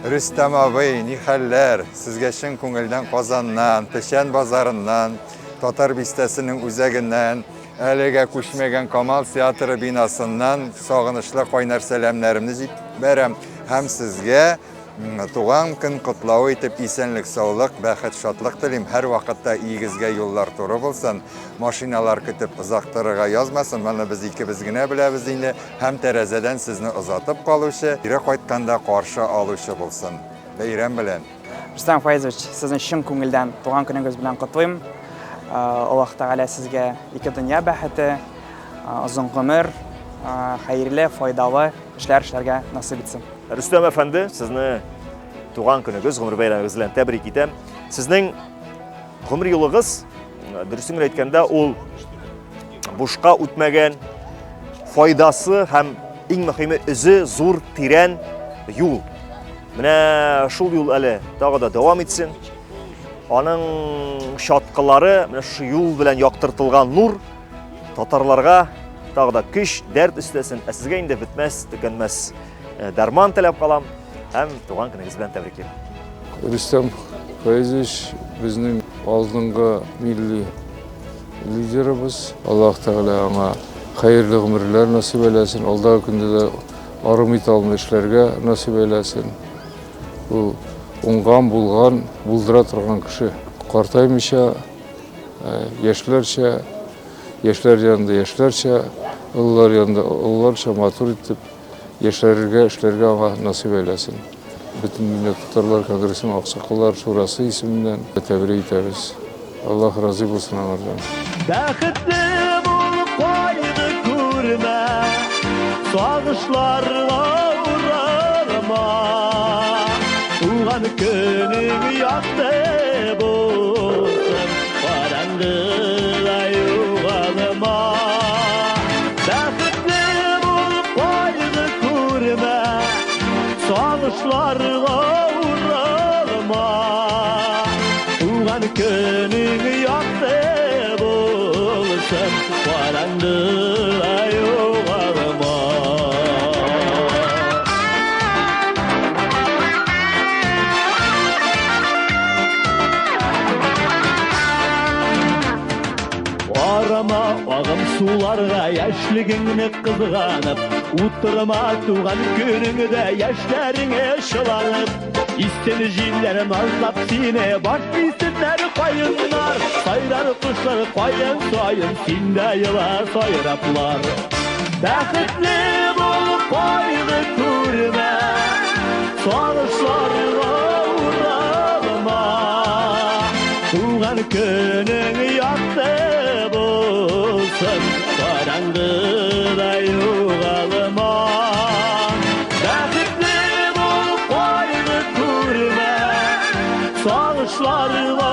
Рөстәм абый, ни хәлләр? Сезгә чын күңелдән Казаннан, Печән базарыннан, Татар бистәсенең үзәгеннән, әлегә күчмәгән Камал театры бинасыннан сагынышлы кайнар сәламнәремне җибәрәм һәм сезгә туган көн котлавы итеп исәнлек-саулык, бәхет-шатлык телим. Һәрвакытта өегезгә юллар туры булсын, машиналар көтеп озак торырга язмасын. Моны без икебез генә беләбез инде. Һәм тәрәзәдән сезне озатып калучы, кире кайтканда каршы алучы булсын. Бәйрәм белән! Рөстәм Фаизович, сезне чын күңелдән туган көнегез белән котлыйм. Аллаһ Тәгалә сезгә ике дөнья бәхете, озын гомер, хәерле, файдалы эшләр эшләргә насыйп итсен. Рөстәм әфәнде, сезне туган көнегез, гомер бәйрәмегез белән тәбрик итәм. Сезнең гомер юлыгыз, дөресен генә әйткәндә, ул бушка үтмәгән, файдасы һәм иң мөһиме эзе зур, тирән юл. Менә шул юл әле тагы да дәвам итсен. Аның чаткылары, менә шушы юл белән яктыртылган нур татарларга тагы да көч, дәрт өстәсен. Ә сезгә инде бетмәс, төкәнмәс дәрман теләп калам һәм туган көнегез белән тәбриклим. Рөстәм Фәизович безнең алдынгы милли лидерыбыз. Аллаһ Тәгалә аңа хәерле гомерләр насыйп әйләсен, алдагы көндә дә арымый талмый эшләргә насыйп әйләсен. Ул уңган, булган, булдыра торган кеше. Картаймыйча, яшьләрчә, яшьләр янында яшьләрчә, олылар янында олыларча матур итеп яшәрергә, эшләргә аңа насыйп әйләсен. Бөтендөнья татарлар конгрессының аксакаллар шурасы исеменнән тәбрик итәбез. Аллаһ разый булсын аңардан. Бәхетле бул, кайгы күрмә, сагышларга уралма. Туган көнең якты булсын, караңгыда югалма. Бәхетле бул, кайгы күрмә, сагышларга уралма. Туган көнең якты булсын, караңгыда югалма. Карама агым суларга яшьлегеңне кызганып, утырма туган көнеңдә яшьләреңә чыланып. Истен җилләр назлап сине, баш исеннәр каеннар, сайрар кошлар каен саен, син дә ела сайраплар. Бәхетле бул, кайгы күрмә, сагышларга уралма. Туган көнең якты булсын, караңгыда югалма. Бәхетле бул, кайгы күрмә, сагышларга